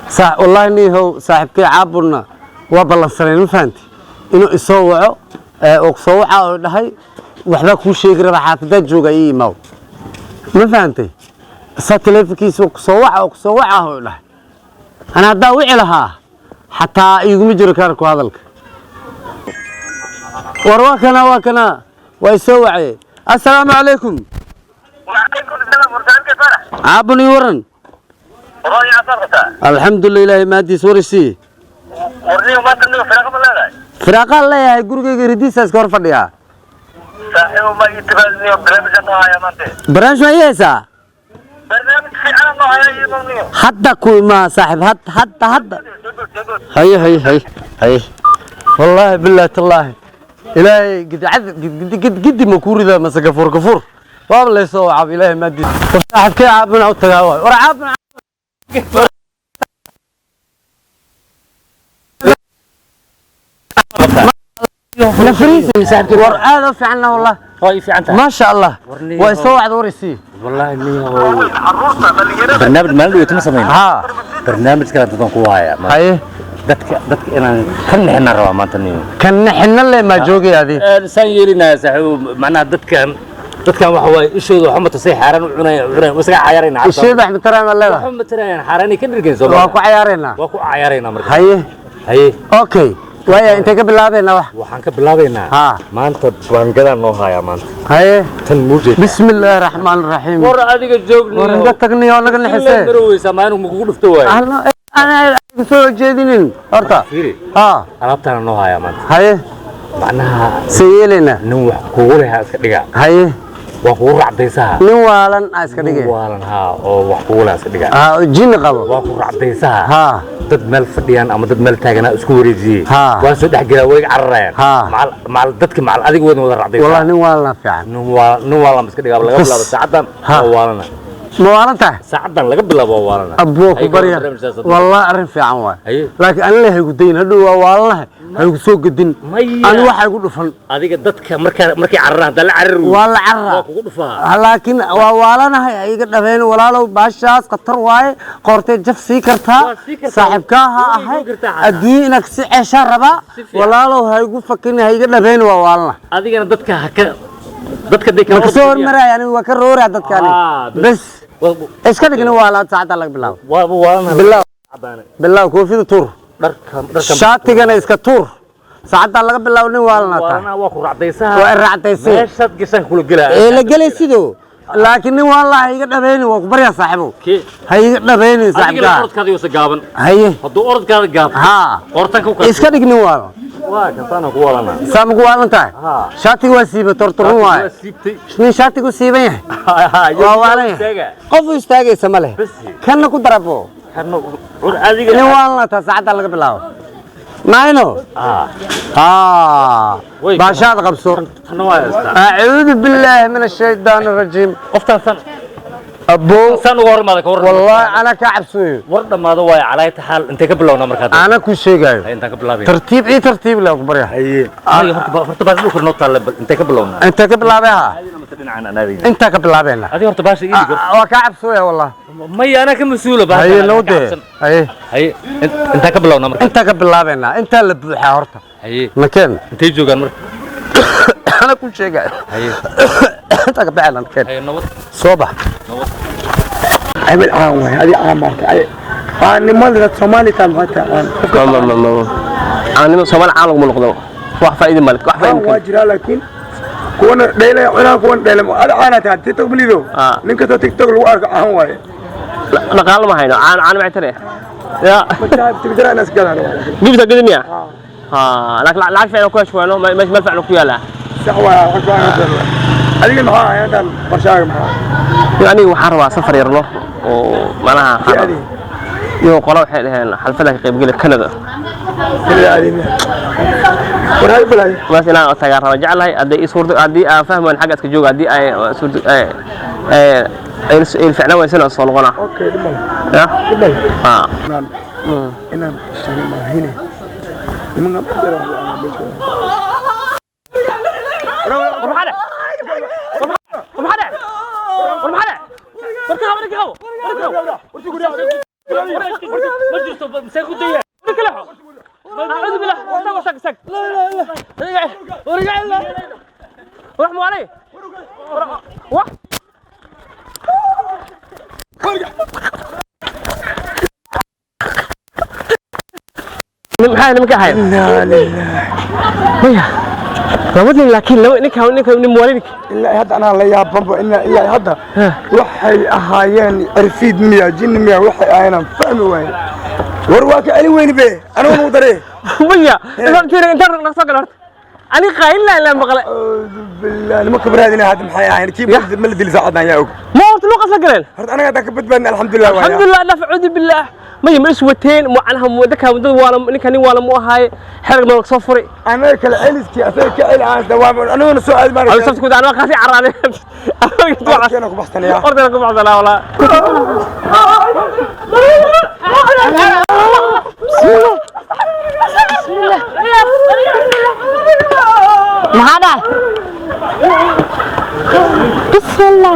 Sax wallahi, niihow saaxiibkay Caabudna waa ballansanayn, ma fahanti, inuu isoo waco oo soo wacaa oo dhahay waxbaa kuu sheegi rabaa, xaafadaad jooga, ii imaaw, ma fahantay? Saa taleefonkiisa kusoo waca oo kusoo wacaa oo dhahay, ana haddaa wici lahaa xataa iiguma jiro kaarku hadalka. War waa kana, waa kana, waa isoo wacay. Assalaamu calaykum. وعليكم السلام ورحمة الله. فرح. Caabun, ii waran. والله عصرتها. Alxamdulilah, ilaahay maadiis, warisii. ورني ما تنو فراغ ما لا. Firaaqaan leeyahay, gurigayga ridiisa iska hor fadhiyaa. صاحب ما يتبعني برنامج انه يا مانتي. Barnaamij ma ii haysaa? برنامج في عالم انه يا مانتي. Hadda ku imaa saaxiib, hadda hadda hadda. Haye haye haye haye, wallaahi billahi tallaahi, ilaahay gidcad gid gid gidi ma ku ridaa mase gafuur gafuur waaba laysoo wacab. Ilaahay maadiis, war saaxiibkay Caabuna u tagaa waay. War Caabuna. War aad u fiicanna wallah. Waa ii fiican tahay. Maasha Allah. Warniyow. Waa isoo wacda, war isii. Wallaahi niyow, barnaamij maalin dhaweyta ma samayn. Haa. Barnaamij kale dadaan ku hayaa maanta. Haye. Dadka inaan ka nixinaan rabaa maanta niyow. Kan xinna le maa joogay adi? Saan yeelinaya saaxiibo, macnaha dadkan waxa waaye ishooda waxa matasay xaaraan u cunayaan, waa isaga cayaarayna. Isheeda Axmed Taraam aad leedahay. Waxa matarayaan xaaraanay ka dhirgayn soo. Waa ku cayaaraynaa. Waa ku cayaaraynaa marka. Haye. Haye. Okay, waaya, intay ka bilaabeynaa wax? Waxaan ka bilaabaynaa Haa. maanta baangadaan noo hayaa maanta. Haye. Tan muujeed. Bismi illaahi raxmaan raxiim. War adiga joogni. War inga tagniyo naga nixisee. Maroweysaa maalin ma kugu dhufto waaye. Ana igu soo jeedinin horta. Fiiri. Haa. Alaabtaana noo hayaa maanta. Haye. Macnaha see yeelaynaa? Nin wax kugu lehaa iska dhigaa. Haye. Waa kugu racdaysaha. Nin waalan aa iska dhigay. Nin waalan haa, oo wax kugu lehaa iska dhigaa. Haa, oo jinni qabo. Waa ku racdaysaha. Haa. Dad meel fadhiyaan ama dad meel taaganaa isku wareejiyey. Haa. Waa soo dhex gelaa, way iga cararayaan. Haa. Macal macal dadka macal adiga wadan wada racdaysaha. Wallahi nin waalanaa fiican. Nin waalan iska dhigaa laga Bas. bilaabo saacadan. Haa. Waa waalana. Ma waalan tahay? Saacadan laga bilaabo waa waalana. Aboo ku Haye, barya. barnaamijkaas hadda. Wallahi arrin fiican waay. Haye. Laakiin anila haygu dayn, hadhow waa waalanahay haygu soo gedin. Maya. Ani waxa igu dhufan. Adiga dadka markaa markay cararaan haddaa la carari weydo, waa la carraa. Waa kugu dhufaa. Laakiin waa waalanahay ha iga dhabeen walaalow, baashaas khatar waaye, qoortee jaf sii kartaa. Waa sii kartaa. Saaxiibkaa ha Way ahay. igu kartaa xataa. Adduunya inaad kasi ceeshaa rabaa. Si fiican. Walaalow ha igu fakin, ha iga dhabeen, waa waalana. Adigana dadka ha ka dadka day Ma kasoo hormaraya, aniga waa ka rooraa dadka aniga. Ah, bas. Bes iska dhigna waa saacadda laga bilaabo. Waa waalana. Bilaw bilaw, koofida tuur. Dharka. Shaatigana iska tuur, saacadda laga bilaabo nin waalana tahay. Waalana, waa ku racdaysaha. Waa i racdaysay. Meeshaad gashaan kula gelaa. Ee la gelay sidoo, laakiin nin waallah ha iga dhabeyni, waa ku baryaa saaxiibow. Kee? Ha iga dhabeyni. Adigana Saaxiibkaa. Orodkaada yuusa gaaban. Haye. Hadduu orodkaada gaabto haa qortanka u kala. Iska dhig nin waalan. Waa kasaana ku waalana. Saa maku waalan tahay? Haa. Shaatiga waa siiba tortorun waaye. Waa siibtay. Nin shaatigu siiban yahay waa waalan yahay, qof u istaagaysa ma leh. Bas. Kanna ku darabo. Kana war adiga. Nin waalan taa saacadda laga bilaabo mayno. Ah. Haa. Way. Baashaad qabso. Tanna waa haystaa. Acuudu billaahi min ashaytaan arajiim. Qoftaan san Aboo. San uga hormaada ka war. Wallaahi anaa kaa cabsooyo. War dhamaado waaye calaayta xaal intee ka bilowna markaa? Ana ku sheegaayo. Hay, intaan ka bilaabayna. Tartiib ii tartiib leh ku barya. Haye, adiga horta baasha dhulka noo taalla, bal intee ka bilowna? Intee ka bilaabay ha? Aadina mase dhinacaan aan aadayna? Intaa ka bilaabayna. Adiga horta baasha ii dhig horta. Waa kaa cabsooya wallah. Maya, anaa ka mas-uula baasha. Haye. Anaa Noo ka dee. cabsan. Haye. Haye, intaan ka bilowna marka. Intaa ka bilaabaynaa, intaa la buuxaa horta. Haye. Nakeen. Intay joogaan marka? Ana ku sheegaayo. Haye. Intaa ka baxayna nakeen. Haye, nabad. Soo bax. Nabad. Hebel caan waay, adi caan baa tahay. Caannimada Soomaali taa maxay tahay caan qofka? Ma ma ma caanimo Soomaali caan laguma noqdo, wax faa'iido male, wax caan faa'iido. Waa jiraa, laakiin kuwana dheylay cunaan, kuwana dheylay. Adi caanaa tahay, TikTok malido. Ah. Nin kastoo TikTok lagu arko caan waaye. Dhaqaalo ma hayno, caan caan maxay tare ya. Tibjara inaas gadaan. Gibta gidmiya ha, laakiin lacag fiican ku hesho, meesha meel fiican ku yaala. Sax waay, lacag fiican ku hesho. Adiga maxaa ahayd qorshaaga maxaa? Aniga waxaan rabaa safar yarno oo macnaha Si adi iyo qola waxay dhaheen xalfada ka qaybgeli Canada. Canada adi miya? War hay balay. Maas inaan tagaa raba jeclahay, haddii ii suurto, haddii aan fahmayn xagga iska jooga, haddii ay suurto ay ay ficnaan weysana soo noqona. Okay, dhib male. Ya. Dhib male. Ha. Inaan tashanin maahine nimanka ma jira wax aan meesha. War maxaa dhacay? Ma jirto see ku daya kala أعوذ بالله استك استك لا لا لا ورجع لا روح مو علي وح maxaa nimanka ahayn Inna lillahi. Maya, laba nin, laakiin laba ninka ninka nin muwaalidka Ilaa hadda anaa la yaabanba ilaa hadda waxay ahaayeen cirfiid miya, jinni miya, waxay ahaayeen aan fahmi waaye. War waa ka celin weyni be, anigu nagu daree. Maya, intaan naga soo gala horta ani qaylin la maqlay. Auudu billah, nimanka baraadina hadda maxay ahaayeen? Kii ma la dili saacadan yaa og. Ma horta luuqas la galeen. Horta anaga haddaan ka badbaadna, alxamdulilah waaya. Alxamdulilah dhaf cuudu billaah. Maya, ma is wateen macnaha dadka dad waala ninka nin waala mu ahaaye xerag ma soo furay. Anaga kala celiskii asaga ka celi aan dawaam aniguna soo aadi maan. Aw sabta ku daan qaasi caraade. Orkeena ku baxsanaya. Orkeena ku baxsanaa walaa. Maxaa dhacay? Bismillah.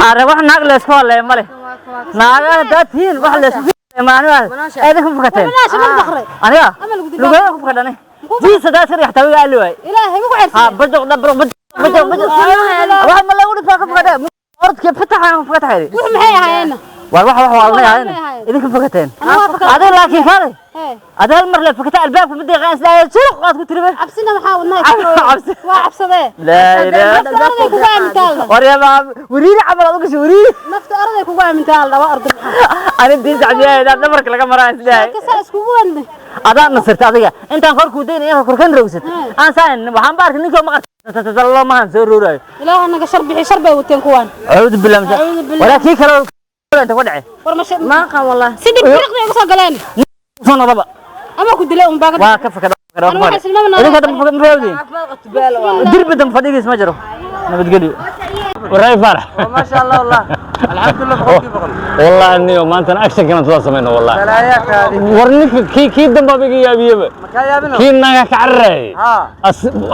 Are wax naag la isku hadlaya male, naaga haddaad tihiin wax la isku maalin aadin ku fukateen, aniga lugada ku fukadhane jiis haddaad iska dhigtaa wiga ali waay ha bajoq dhabro bajoq bajoq bajoq wax ma lagu dhifaa ka fukadhe orodkii fataxa ka fukataxay war wax wax waalnay ahayn idinka fukateen adiga, laakiin kale adiga hal mar la fukata albaabka ma deeqaan isla suruq aad ku tiribe. Cabsi laa ilaaha war yaa wariiri camal aad u gashay wariiri ani diin sacbiyaa dhabarka laga maraa isleeyahay adaa nasirta adiga intaan kor kuu daynaya korkan rogsat aan saan waxaan ba arkay ninkoo maqar mahan soo rooraayo. Acuudu billah walaa kii kale inta ku dhacay soo noqdaba waa ka fakada. Idinka hadda ma faawdiin dirbi dambe fadhigiis ma jiro, nabadgelyo. Waray Faarax. Ma sha Allah, wallah alxamdulillah, 100%. Wallahi niyo maantana action kana soo samayno wallahi. Balaayaakaadi. War ninka kii dambe iga yaabiyaba. Makaa yaabino. Kii naga ka cararayay.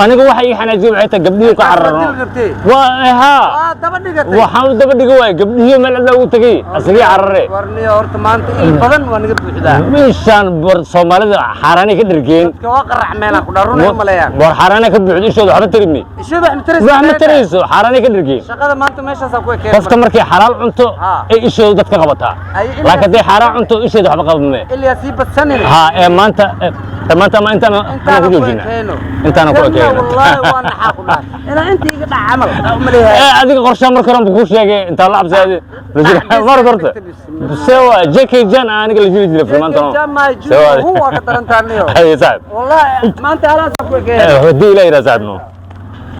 Aniga waxa ii xanaajiyay waxay tahay gabdhihii ka cararno. Dil rabtay. Waa haa. Waa daba dhigatay. Waxaan u daba dhigi waayay gabdhihii meel cidla ugu tagay asagii cararee. War niyo horta maanta il badan waa naga buuxdaa. Meeshaan war Soomaalida xaaraanay ka dhargeen. Dadka waa qarax meelaan ku dharunay u maleeyaan. War xaaraanay ka buuxdo, ishooda waxba tarimi. Ishooda wax ma tarayso. Wax ma tarayso, xaaraanay ka dhargeen. Shaqada maanta meeshaasaa ku ekeen. Qofka markay xalaal cunto ay ishooda dadka qabataa. Ay, laakiin hadday xaaraan cunto isheeda waxba qabame. Ilaa sii badsanin. Ha ee maanta maanta ma intaan intaana ku ku joojina. ekeeno. Intaana ku ekeeno. Wallaahi waa naxaa ku dhahay inaa inta iga dhac camal aa u maleeyahay. Ee adiga qorshaha marka hore kuu sheegay intaa la cabsaday la jira marka horta se waa Jackie Chan aniga la jiri jiray filmaanta. Chan ma Se waa waa ka darantaaniyo. Haye saaxib. Wallaahi maanta halaasaa ku ekeeno. Haddii ilaa yidhaa saaxib no.